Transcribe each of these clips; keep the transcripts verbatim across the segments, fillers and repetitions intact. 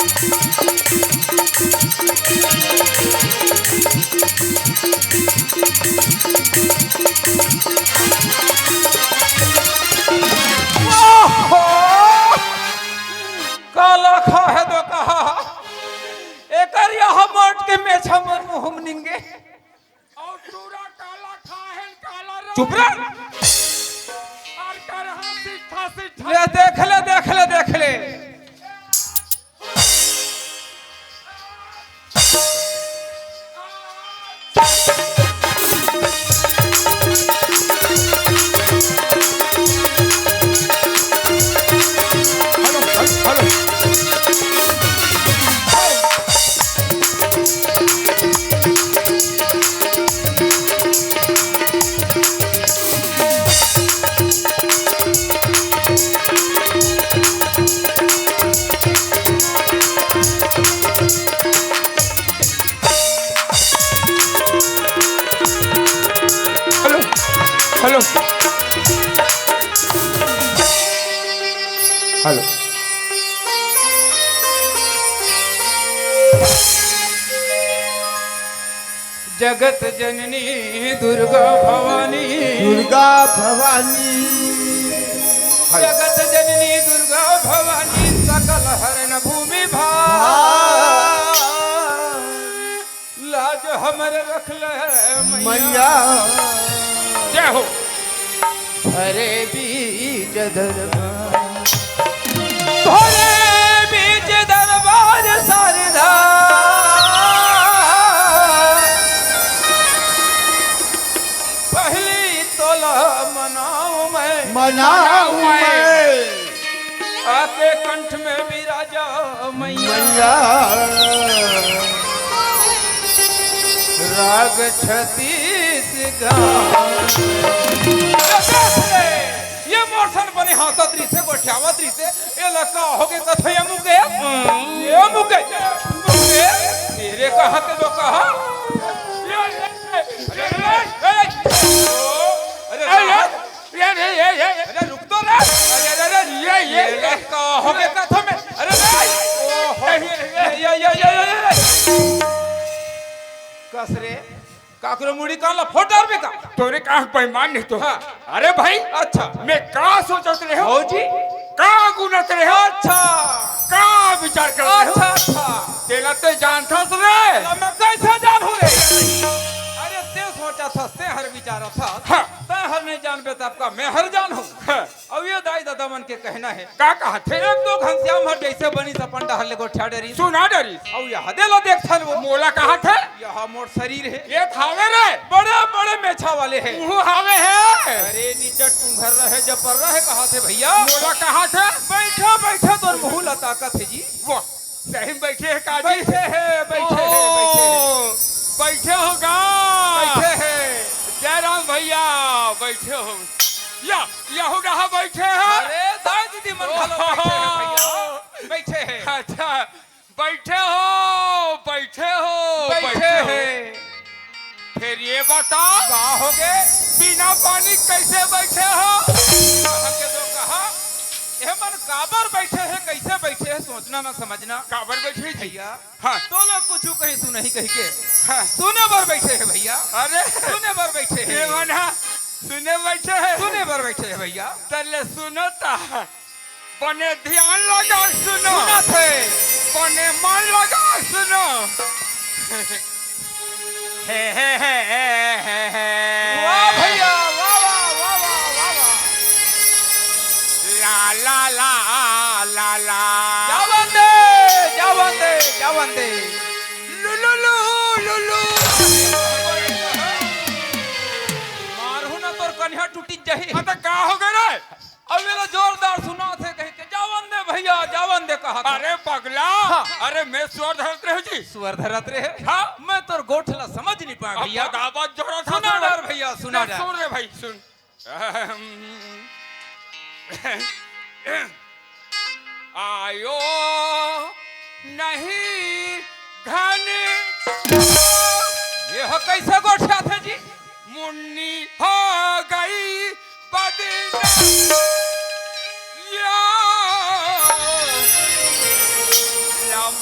ओहो! काला खा हे तो कहा, एकर यह मोट के मेछा मन मुँह निंगे। अउ टूरा काला खाहेन, काला चुप रह। अउ करहा सिट्ठा, सिट्ठा। ले देख ले, देख ले, देख ले। Hello, hello, hello. जगत जननी दुर्गा भवानी। दुर्गा भवानी। जगत जननी दुर्गा भवानी, सकल हरण भूमि भार। लाज हमर रख ले मैया। मैया। जय हो। अरे बीज दरबार। भोले बीज दरबार शारदा। पहली तोला मनाऊं मैं। मनाऊं मैं। आके कंठ में विराजा मैया। मैया। राग छत्तीसगढ़। ये देख ले, ये मोर सन बने हाँसत रहिसे, गोठियावत रहिसे, ये लड़का हो गए कथो ये मुके, ये मुके, मुके, तेरे कहाँ के जो कहा? ये, ये, ये, ये, ये, अरे, अरे, अरे, ये, ये, ये, ये। अरे, रुक तो रे। अरे, अरे, अरे, ये, ये, ये ये। लड़का हो गए कथो में। अरे, भाई। ओहो। ये, ये, ये, ये। कस रे। काकरो मुड़ी कान ला फोड़ डारबे का? तोरे का बेईमान नहीं तो। हाँ। अरे भाई, अच्छा। मैं का सोचत रहे हो? भौजी। का गुनत रहे हो? अच्छा। का विचार करत रहे हो? अच्छा, अच्छा। तेला ते जानथस रे। तेला मैं कैसे जानहूं रे? अरे ते सोचत हस, ते हर विचारत हस। हाँ। ते हर नहीं जानबे तब का मैं हर जानहूं। हाँ। अउ ये दाई ददा मन के कहना हे। का कहत हे? एक दो घनश्याम हर जैसे बनिस अपन डहर ले गोठिया डरिस। सुना डरिस। अउ यह दे ला देखथन वो। मोला कहत हे? यह मोर शरीर हे। ये त हावे रे। बड़े बड़े मेछा वाले हे। उहू हावे हे। अरे नीचे टूंघर रहे, जपर रहे, कहत हे भैया। मोला कहत हे? बैठे बैठे तोर मुहूं ला ताकत हे जी। वाह, सही में बैठे हे का जी? बैठे हे, बैठे हे, बैठे हे। ओ, बैठे हो गा। बैठे हे। जयराम भैया, बैठे हो। या, यहू डहा बैठे हे। अरे, दाई दीदी मन घलो बैठे हे भैया। बैठे हे। अच्छा, बैठे हो, बैठे हो, बैठे बैठे हो। हे। फिर ये बताओ, का हो गे? बिना पानी कैसे बैठे हो? कहा के दो कहा, ये मन काबर बैठे हे, कैसे बैठे हे, सोचना ना समझना। काबर बैठे जी? भैया, हाँ। तो लोग कुछ कहीं सुनही कही के। हाँ। सुने बर बैठे हे भैया। अरे। सुने बर बैठे हे। ये मन हा सुने बैठे हे। सुने बर बैठे हे भैया। तले सुनो ता। बने ध्यान लगा सुनो। सुनत हे। बने मन लगा सुनो। हे, हे, हे, हे, हे, हे। वाह भैया, वाह, वाह, वाह, वाह, वाह, वाह। ला, ला, ला, ला, ला। जावन दे, जावन दे, जावन दे। लु, लु, लु, लु, लु। मारहूं ना तोर कनिहा टूटी जाही। अबे का हो गे रे? अब मेला जोरदार सुनात हे कहि के, "जावन दे भैया, जावन दे," कहा था। अरे पगला, हाँ। अरे मैं स्वर धरत रहे जी। स्वर धरत रहे? हाँ। मैं तोर गोठ ला समझ नहीं पाए अब भैया। बगावत जोरत सुना हस। डार भैया, सुना ले, डार। सुन रे भाई, सुन। अहम। आयो नहीं घन। ये हो कैसे गोठियाथे जी? मुन्नी हो गई बदनाम। या लम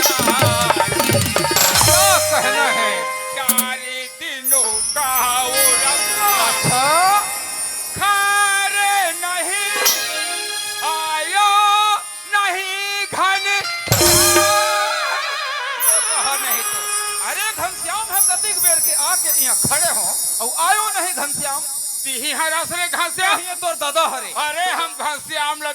क्या कहना है? चार दिनों का वो रस्ता अच्छा। खारे नहीं आयो नहीं घन। कहा नहीं तो। अरे घनश्याम ह कतिक बेर के आके इहाँ खड़े हो, अउ आयो नहीं घनश्याम। तिही हरस रे घनश्याम। ये तोर दादा हरे। अरे हम घनश्याम ल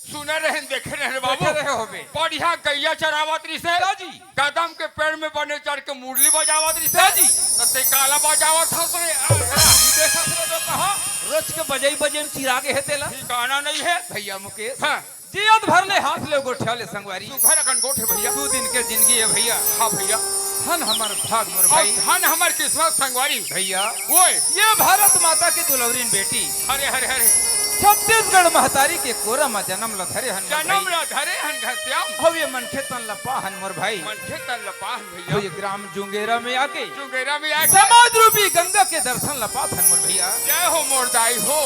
सुने रहेन, देखे रहेन बाबू। देखे रहे होबे। बढ़िया गैया चरावत रहिसे। दाजी। कदम के पेड़ में बने चढ़ के मुरली बजावत रहिसे। दाजी। त ते काला बजावत हस रे? आ, आ। देखत रहे तो कहा, रोज के बजई बजई में चिरा गे हे तेला। ठिकाना नहीं है। भैया मुकेश। हाँ। जियत भर ले हाथ ले गोठिया ले संगवारी। सुघर अकन गोठे भैया। दू दिन के जिंदगी हे भैया। हाँ भैया। धन हमर भाग मोर अउ भाई। धन हमर किस्मत संगवारी। भैया। ओए। ये भारत माता के दुलौरिन बेटी। हरे, हरे, हरे। छत्तीसगढ़ महतारी के कोरा म जनम ल धरे हन मोर जनम भाई। ल धरे हन घनश्याम। हव ये मनखे तन ल पाहन मोर भाई। मनखे तन ल पाहन भैया। हव ये ग्राम जुंगेरा में आके जुंगेरा में आके समाज रूपी गंगा के दर्शन ल पाथन मोर भैया। जय हो मोर दाई हो।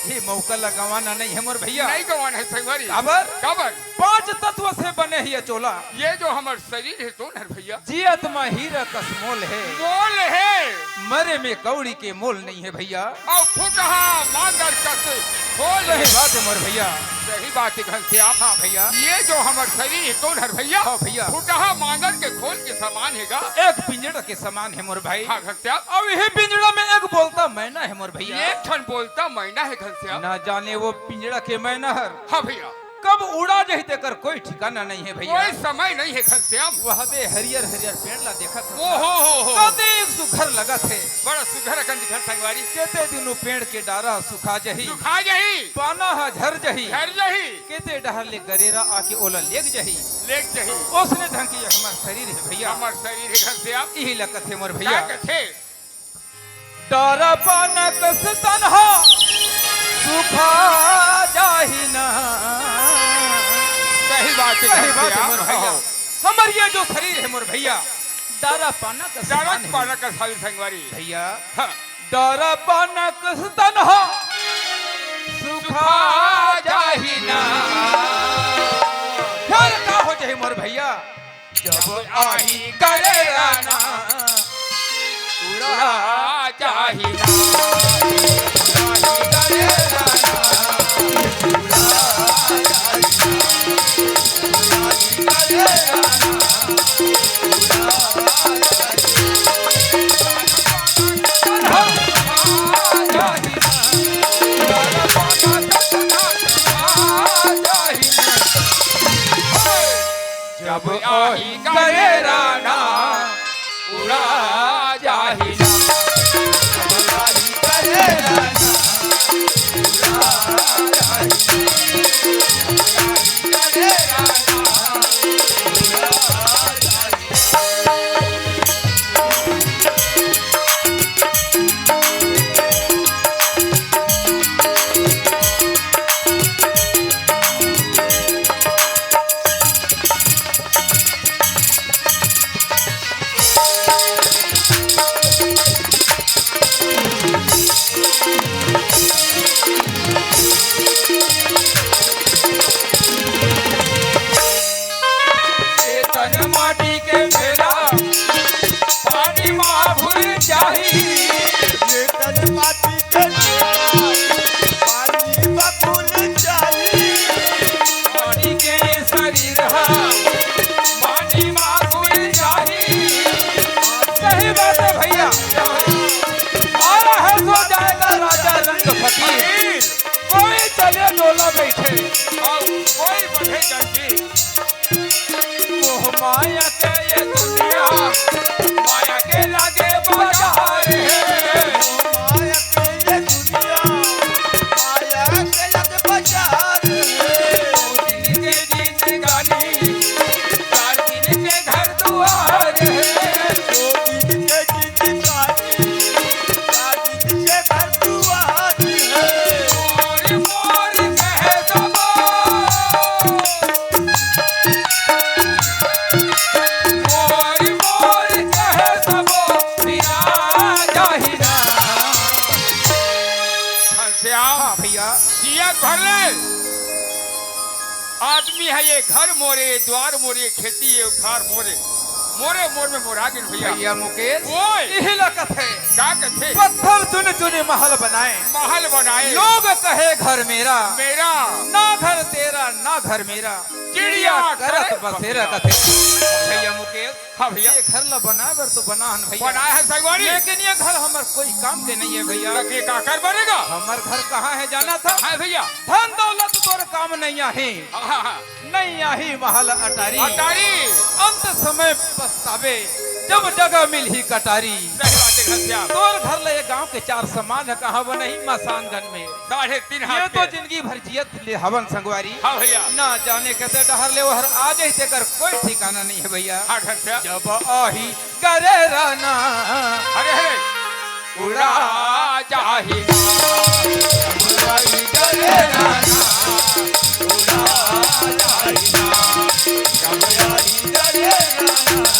ये मौका ल गंवाना नहीं हे मोर भैया। नहीं गंवाना हे संगवारी। काबर? काबर? पांच तत्व से बने हे ये चोला। ये जो हमर शरीर हे तो नर भैया। जियत म हीरा कस मोल हे। मोल हे। मरे में कौड़ी के मोल नहीं हे भैया। अउ फुटहा मांगर कस खोल हे। सही बात हे मोर भैया। सही बात हे घनश्याम। हाँ भैया। ये जो हमर शरीर हे तो नर भैया। हाँ भैया। फुटहा मांगर के खोल के समान हे गा। एक पिंजड़ा के समान हे मोर भाई। हाँ घनश्याम। अउ इही पिंजड़ा में एक बोलता मैना हे मोर भैया। एक ठन बोलता मैना हे घनश्याम। ना जाने वो पिंजड़ा के मैना हर हाँ भैया। कब उड़ा जाही तेकर कोई ठिकाना नहीं हे भैया। कोई समय नहीं हे घनश्याम। वह दे हरियर हरियर पेड़ ला देखत हस ओ ना। हो हो हो। कतेक सुघर लगत हे। बड़ा सुघर अकन दिखत संगवारी। केते दिन ओ पेड़ के डारा सुखा जाही। सुखा जाही। पाना ह झर जाही। झर जाही। केते डहर ले गरेरा आके ओला लेग जाही। लेग जाही। ओसने ढंग के हमर शरीर हे भैया। हमर शरीर हे घनश्याम। इही ला कथे मोर भैया। का कथे? डारा पाना कस तन ह सुखा जाही ना। सही बात हे, सही बात हे घनश्याम। मोर भैया। हमर ये जो शरीर हे मोर भैया, डारा पाना कस डारा समान हे। पाना कस हवे संगवारी। भैया, हाँ। डारा पाना कस तन ह सुखा जाही ना। फेर का हो जाही मोर भैया? जब आही गरेरा ना उड़ा जाही ना। आही गरेरा ना उड़ा जाही ना। आही गरेरा ना उड़ा जाही ना। जब आही गरेरा ना उड़ा जाही ना। जब आही गरेरा ना उड़ा जाही ना। जब आही गरेरा ना उड़ा जाही ना। ए तन माटी के मेला, पानी मा घुल जाही। ए तन माटी के मेला, पानी मा घुल जाही। माटी के शरीर हा, पानी मा घुल जाही। सही बात हे भैया। आया है सो जाएगा राजा रंग फकीर। कोई चले डोला बइठे अउ कोई बढ़े जंजीर। मोह माया के ये दुनिया, माया के लागे बाजार हे। मोह माया के ये दुनिया, माया के लागे बाजार हे। दो दिन के जिंदगानी, चार दिन के घर दुआर हे। दो दिन के जिंदगानी, चार दिन के घर दुआर हे। मोर, मोर कहे सबो, मोर, मोर कहे सबो, फिरा जाही ना। घनश्याम। हाँ भैया। जियत भर ले। आदमी हे ये घर मोरे, द्वार मोरे, खेती ये खार मोरे, मोरे मोर में मोरा गिन भइया। भइया मुकेश, ओए! इही ला कथे। का कथे? पत्थर चुन चुन महल बनाए। महल बनाए। लोग कहे घर मेरा। मेरा। ना घर तेरा, ना घर मेरा। चिड़िया चिड़िया करत करत बसेरा बसेरा। कथे। भइया मुकेश, हाँ भइया। ये घर ला बनाए बर तो बनाए हन भइया। बनाए हन संगवारी। लेकिन ये घर हमर कोई काम के नहीं है भइया। तब ये काकर बनेगा? हमर घर कहाँ है जानथस? हाँ भइया। धन दौलत तोर काम नहीं आही। हाँ, हाँ। नहीं आही महल अटारी। अटारी। अंत समय पछताबे, जब डगा मिलही कटारी। सही बात है घनश्याम। तोर घर ला ये गांव के चार समाज ह कहाँ बनही मसानगंज में। साढ़े तीन हाथ ये तो के। जिंदगी भर जियत ले हवन संगवारी। हाँ भइया। ना जाने कते डहर ले ओहर आ जाही, तेकर कोई ठिकाना नहीं है भइया। हाँ, ढंग से। जब आही करे राना, अरे, अरे। उड़ा जाही ना। जब आही करे राना, उड़ा जाही ना। जब आही करे राना, उड़ा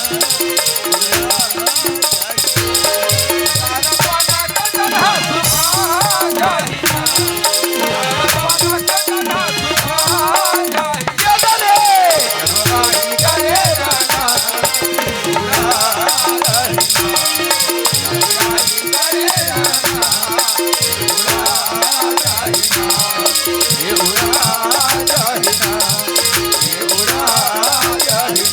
जाही ना।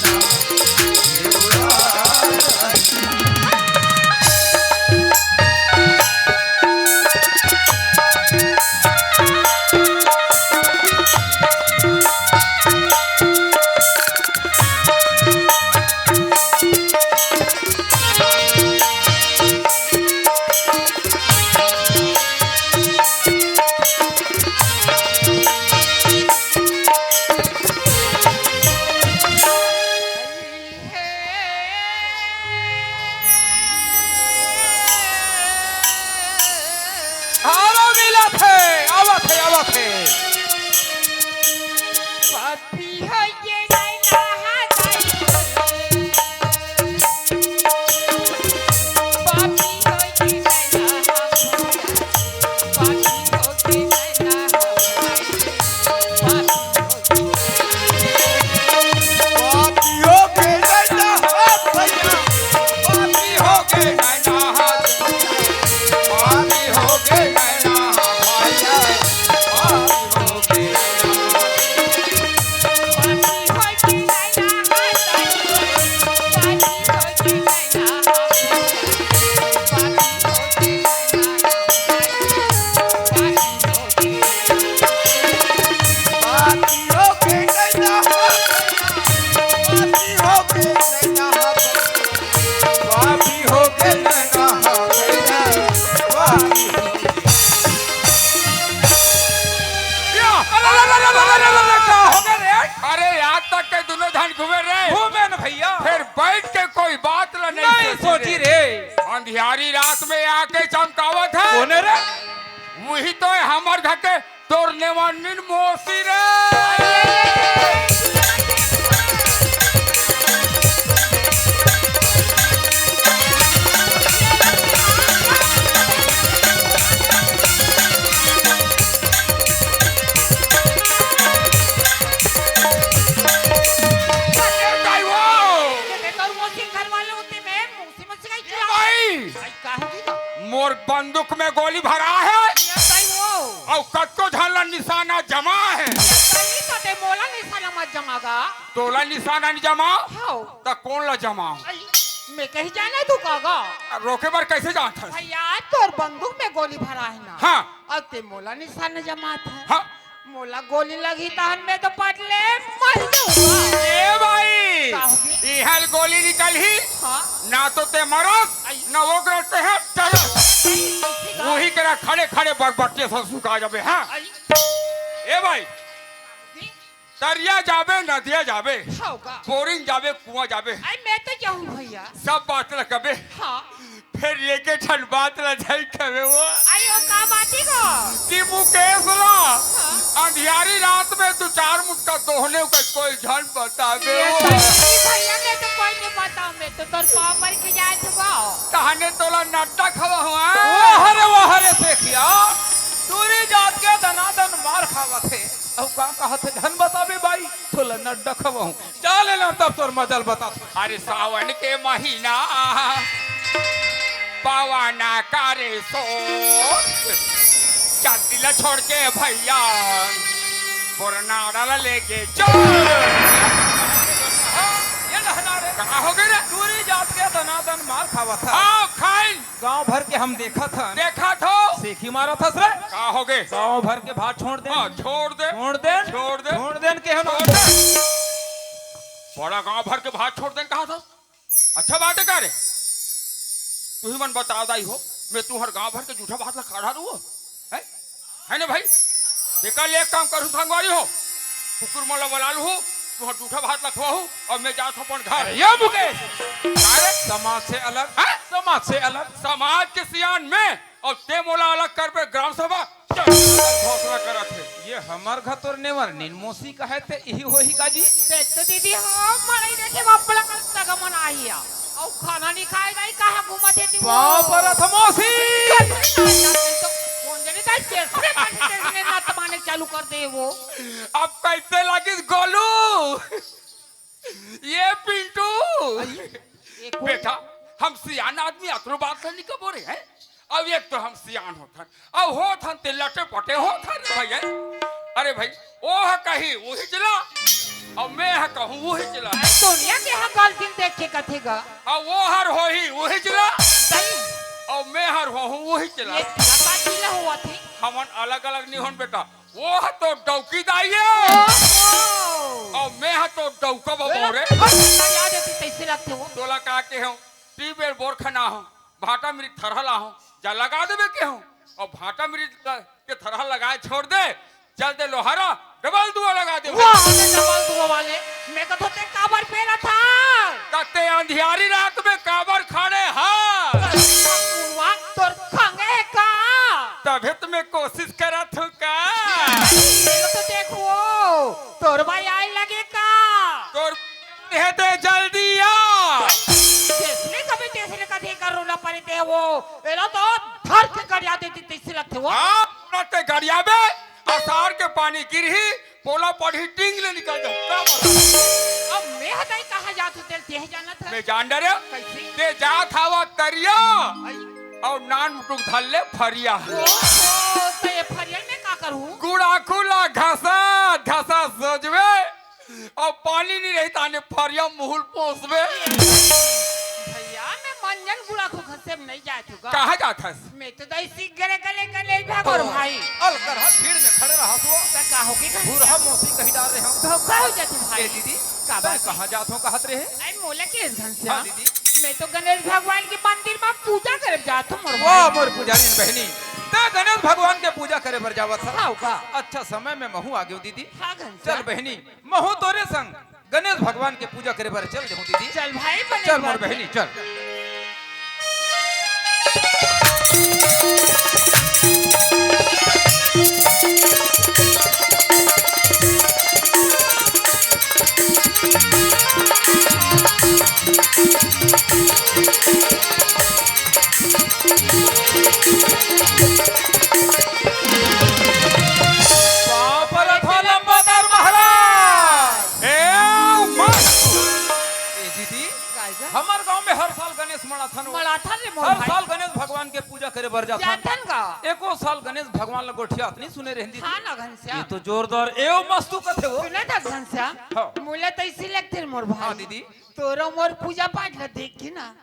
आवा मिलत हे, आवत हे, आवत हे। अरे, अरे, अरे, अरे, अरे, अरे, का हो गे रे? अरे, आज तक के दुनों झन घूमे रे। घूमे न भइया। फेर बइठ के कोई बात ला नहीं नहीं सोची सोची रे। रे। अंधियारी रात में आके चमकावत हे। कोन हे रे? उही तो हे हमर घर के तोर नेवानिन मौसी रे। अरे दाई वो। ये तो तोर मौसी घर वाले होते मैं मौसी मौसी का ए भाई। भाई, का हो गया? मोर बंदूक में गोली भरा हे। ये भाई वो। अउ कतको झन ला निशाना जमा हे। ये भाई, तो ते मोला निशाना मत जमा गा। तोला निशाना नइ जमा? हव। त कोन ला जमा? अई, मैं कहीं जाना तू का गा? रोके बर कइसे जानत हस? भइया, तोर बंदूक में गोली भरा हे ना। हाँ। अउ ते मोला निशाना जमात हस। हाँ। मोला गोली लगही तहन मैं तो पट ले मर जाहूँ। ए भाई, का होगे? इहर गोली निकलही, हाँ। ना तो ते मरस, आई। ना ओकरा तेहे चलस। आई, किसी का? उही करा खड़े खड़े बरबट्टे से सुखा जाबे, हाँ। आई। ए भाई, जी। तरिया जाबे, नदिया जाबे, हाँ का? बोरिंग जाबे, कुआं जाबे। आई, मैं तो जाहूँ भइया। सब बात ल कबे। हाँ। फेर एके ठन बात ला झन कबे वो। अरे, वो का बात हे गो? कि मुकेश ला हाँ। अंधियारी रात में दू चार मुटका दोहने के कोई झन बताबे ये वो। तो नहीं भइया, मैं तो कोई नहीं बताऊँ, मैं तो तोर पाँव पर के जाए छुपाओ। तहने तोला नट्टा खवा हुआ। वाह रे, वाह रे, सेखिया। टूरी जात के दनादन मार खावत हे। अउ का कहत हे, झन बताबे बाई। अड्डा खवाहूं। चल ना, तब तोर मजा ल बता। अरे सावन के महीना, पावना करे सो, चांदी ला छोड़ के भैया, बोरनाड़ा ला लेके चल। ये लहना रे। का हो गे रे? टूरी जात के दनादन मार खावत हे। हाँ, खाइन। गांव भर के हम देखत हन। देखत हो? सेखी मारत हस रे। का हो गे? गांव भर के भात छोड़ दे। हाँ, छोड़ दे। छोड़ दे। छोड़ दे। छोड़ दे के हम। छोड़ दे। बड़ा गांव भर के भात छोड़ दे कहा था। अच्छा बात है का रे? तू ही मन बता दाई हो, मैं तुहर गांव भर के जूठा भात ला खा डारू हो? हैं? है ना भाई? तेकर ले एक काम करू संगवारी हो, कुकुर मन ला बला लूहू, तुहर जूठा भात ला खवाहू और मैं जात हूँ अपन घर। अरे ये मुकेश, अरे समाज से अलग, हैं? समाज से अलग। समाज के सियान में और ते मोला अलग करबे ग्राम सभा, चल, घोषणा करत हे। ये हमर घर तोर नेवर नीन मौसी कहे ते इही होही का जी? देख तो दीदी, हम मड़ई देखे बापला कर तक मन आही आ। अउ खाना नहीं खाए जाई, कहाँ घूमत हे तू? पाँव परत ह मौसी। कौन जाने का कैसे बैठे तेरे ने नत माने चालू कर दे वो। अब कैसे लगिस गोलू? ये पिंटू। ये कौन? बेटा, हम सियान आदमी अतरो बात से नहीं कबो रे हैं। अब एक तो हम सियान होथन, अब होथन ते लटे पटे होथन रे भैया। अरे भाई, ओ ह कही उही जिला, अब मैं ह कहूँ उही जिला। अरे सोनिया के यहाँ गलती देख के कथे गा। अब वो हर होही उही जिला, सही। अब मैं हर होहूँ उही जिला। ये का जिला हुआ थे? हमन अलग अलग नहीं होन बेटा, वो ह तो डौकी दाई हे। ओहो। अउ मैं ह तो डौका बबो रे। फट लगा देती तैसे लगथे वो। तोला का के हूँ, ट्यूबवेल बोर खना हूँ, भाटा मिरी थरहा ला हूँ, जा लगा देबे के हूँ। अउ भाटा मिरी के थरहा लगाए छोड़ दे, चल दे लोहारा, डबल दुआ लगा दे। वाह, अरे डबल दुआ वाले, मैं कथों ते काबर पेरा था? त ते अंधियारी रात में काबर खड़े हा? वाह, तोर खंगे हे का? तभे त मैं कोशिश करत हूँ का? ये तो देखो, तोर भाई आए लगे का? तोर हे दे जल्दी आ। तेसले कभी तेसले कथे कर रोला परे ते वो। एला तो धर के गड़िया देती तैसे लगथे वो। हाँ, ना ते गड़िया बे, असार के पानी गिरही, पोला पड़ही, टींग ले निकल जाओ। का बात? अब मैं हटाई कहाँ जात हूँ, तेल तेह जानत है। मैं जान डरे। कैसे? ते जात हवा तरिया। आई। अउ नान मुटुक धर ले फरिया। ओहो, तो ये फरिया में का करूँ? गुड़ा खुला घसा, घसा सोचबे। अउ पानी नहीं रही ताने फरिया मुहुल पोसबे। भैया, मैं मंजन गुड़ा को घसे में नहीं जात हूँ गा। कहाँ जात हस? मैं तो दाई सीख गले गले गले भागो रे भाई। अलकर हर भीड़ में खड़े रहा सो। त का होगे घंसिया? बूढ़ा मौसी कही डार रहे हम। धोखा हो जात भाई। ए दीदी, का तैं बात है? कहाँ जात हो कहत रहे? अरे मोला के घंसिया? हाँ दीदी। मैं तो गणेश भगवान के मंदिर में पूजा करे जात हूँ मोर वाह भाई। मोर पुजारी बहनी, तैं गणेश भगवान के पूजा करे बर जावत हस। हाँ का? अच्छा समय में महू आ गेव दीदी। हाँ घंसिया। चल बहनी, महू तोरे संग गणेश भगवान के पूजा करे बर चल देहूं दीदी। चल भाई, बने चल मोर बात है। बहनी, चल। बाप रे, था लंबोदर महाराज। ए, मस्त। ए दीदी, काय जा? हमर गांव में हर साल गणेश मड़ाथन हो। मड़ाथन रे मोर हर भाई। साल गणेश भगवान के पूजा करे बर जाथन। जाथन का? एको साल गणेश भगवान ला गोठियात नहीं सुने रहन दीदी। हाँ ना घनश्याम। ये तो जोरदार एव मस्तु कथे वो। सुने था घनश्याम? हाँ। मोला तो इसी लगते रे मोर भाई। हाँ दीदी। तोरो मोर पूजा पाठ ला देख के ना,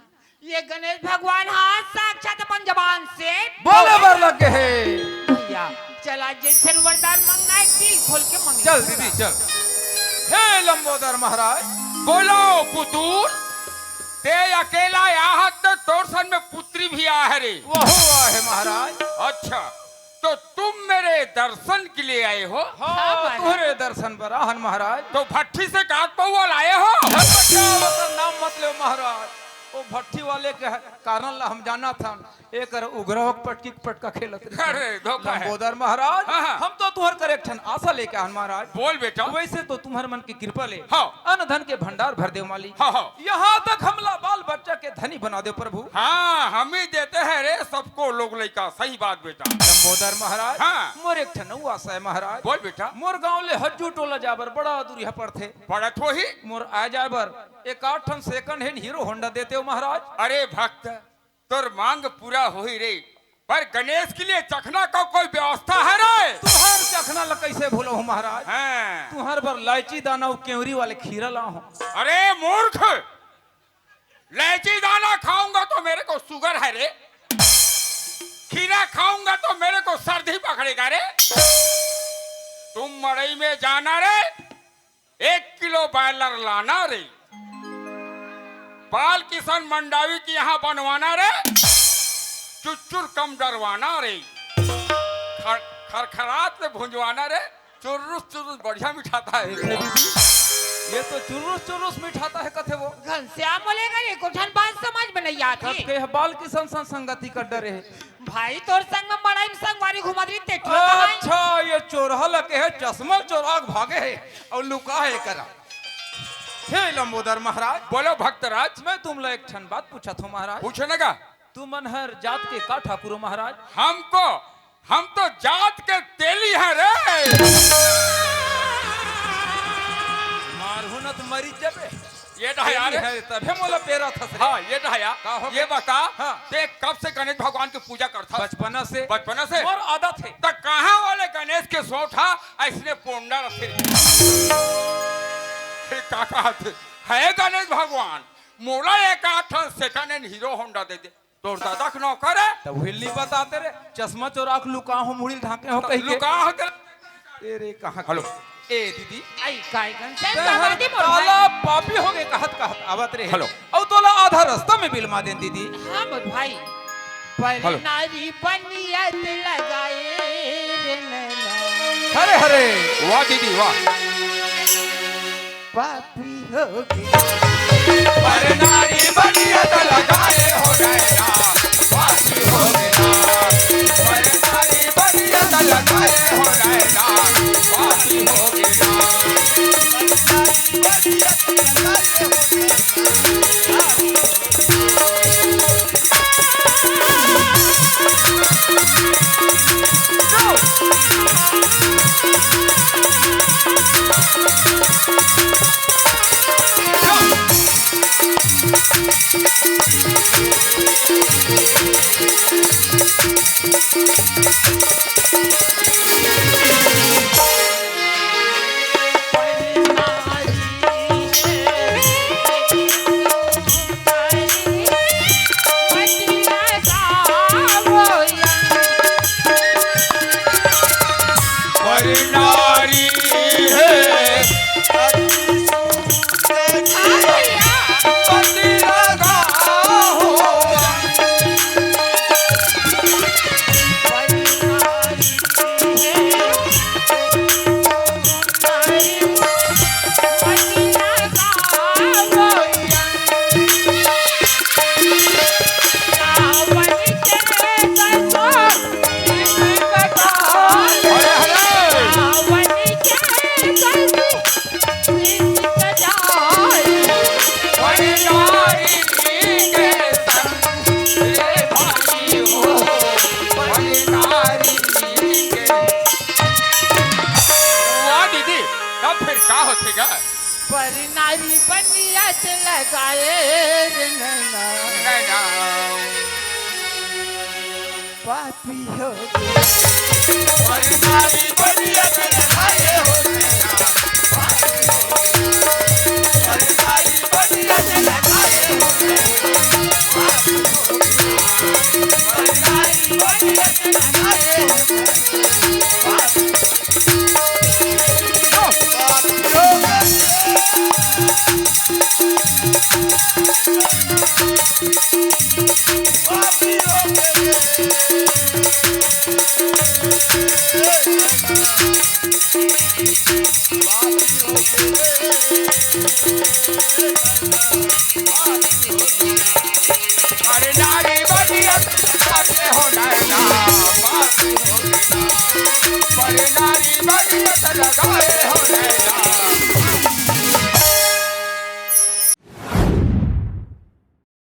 ये गणेश भगवान हाँ साक्षात अपन जबान से बोले बर लग गए हे। भैया, चल आज जैसन वरदान मांगना है, दिल खोल के मांग। चल दीदी, चल। हे लंबोदर महाराज। बोलो पुतुर, ते अकेला आहत, तोर संग में पुत्री भी आहे रे। वहू आहे महाराज। अच्छा, तो तुम मेरे दर्शन के लिए आए हो? हाँ, हाँ, महाराज। तुम्हारे दर्शन बर आहन महाराज। तो भट्ठी से काट पौवा लाए हो? हे बच्चा, ओकर नाम मत लो महाराज। ओ भट्ठी वाले के कारण ला हम जानत हन, एकर उघरा होके पटकी के पटका खेलत रहिथे। अरे, धोखा है। लंबोदर महाराज, हाँ, हाँ। हम तो तुंहर कर एक ठन आसा लेके आन महाराज। बोल बेटा। वैसे तो तुंहर मन के कृपा ले हाँ। अन्न धन के भंडार भर देव मालिक। हाँ, हाँ। यहाँ तक हमला बाल बच्चा के धनी बना देव प्रभु। हाँ, हम ही देते हैं रे सबको लोग लइका, सही बात बेटा। लंबोदर महाराज, हाँ। मोर एक ठन अउ आसा है महाराज। बोल बेटा। मोर गांव ले हज्जू टोला जाबर बड़ा दूरिहा पड़थे। पड़त होही। मोर आए जाए बर एक आध ठन second hand Hero Honda देते हो महाराज। अरे भक्त, तोर मांग पूरा होही रे, पर गणेश के लिए चखना का कोई व्यवस्था है रे? तुंहर चखना ला कैसे भूलहूं महाराज? हाँ। तुंहर बर लाइची दाना अउ केवरी वाले खीरा लाहूं। अरे मूर्ख, लाइची दाना खाऊंगा तो मेरे को sugar है रे, खीरा खाऊंगा तो मेरे को सर्दी पकड़ेगा रे। तुम मड़ई में जाना रे, एक किलो broiler लाना रे, बाल किशन मंडावी के यहाँ बनवाना रे, चुच्चुर कम डरवाना रे, खर-, खरखरात ले भुंजवाना रे, चुर्रुस चुर्रुस बढ़िया मिठाता है। देखे दीदी, ये तो चुर्रुस चुर्रुस मिठाता है कथे वो। घनश्याम बोलेगा, ये कोठन बात समझ में नहीं आती। कब के बाल किशन संग संगति कर डरे है। भाई, तोर संग में मड़ई में संगवारी घुमत रही, ते ठियो कहाई। अच्छा, ये चोरहा लगे है, चश्मा चोरा के भागे है अउ लुका है करा। हे लंबोदर महाराज। बोलो भक्तराज। मैं तुम ला एक ठन बात पूछत हूँ महाराज। पूछो ना का? तुमन हर जात के का ठाकुर हो महाराज? हमको, हम तो जात के तेली हैं रे। मारहूं न त मरी जबे। ये डहा यार। तेली है, तभे मोला पेरा थस रे। हाँ, ये डहा यार। का हो ये गया? बता, हाँ। ते कब से गणेश भगवान की पूजा करथस? बचपना से। बचपना से? मोर आदत है। त कहाँ वाले गणेश के सोंठ हा अइसने पोंडा रथे? हे का कहत हे? हे गणेश भगवान, मोला एक आठ ठन second hand Hero Honda दे दे। तोर दादा के नौकर है। त उही ल नइ बताते रे, चश्मा चोरा के लुका हो, मुड़ी ल ढांके हो कहि के। लुका हो तेला। ए रे, कहाँ हेलो। के? ए दीदी। आई काय गन से तैं हर दामादी मोर काला भाई। पापी हो गे कहत कहत आवत रे। हेलो। अउ तोला आधा रस्ता में बिलमा देन दीदी। हाँ मोर भाई। पर हेलो। नारी बनियत लगाए रे नैना। हरे हरे। वाह दीदी, वाह। पापी हो गे। पर नारी बनियत लगाए हो नैना, पापी हो गे ना। पर नारी बनियत लगाए हो नैना, पापी हो गे ना। पर नारी बनियत लगाए हो नैना, पापी हो गे ना। पर नारी है अति सुंदर, पति लगा हो। वाह दीदी, तब फिर का होथे गा? पर नारी बनियत लगाए रे नैना। नैना। पापी हो गे। पर नारी बनियत लगाए हो नैना। पापी हो गे। पर नारी बनियत लगाए हो नैना। पापी हो गे। पर नारी बनियत लगाए हो नैना। पापी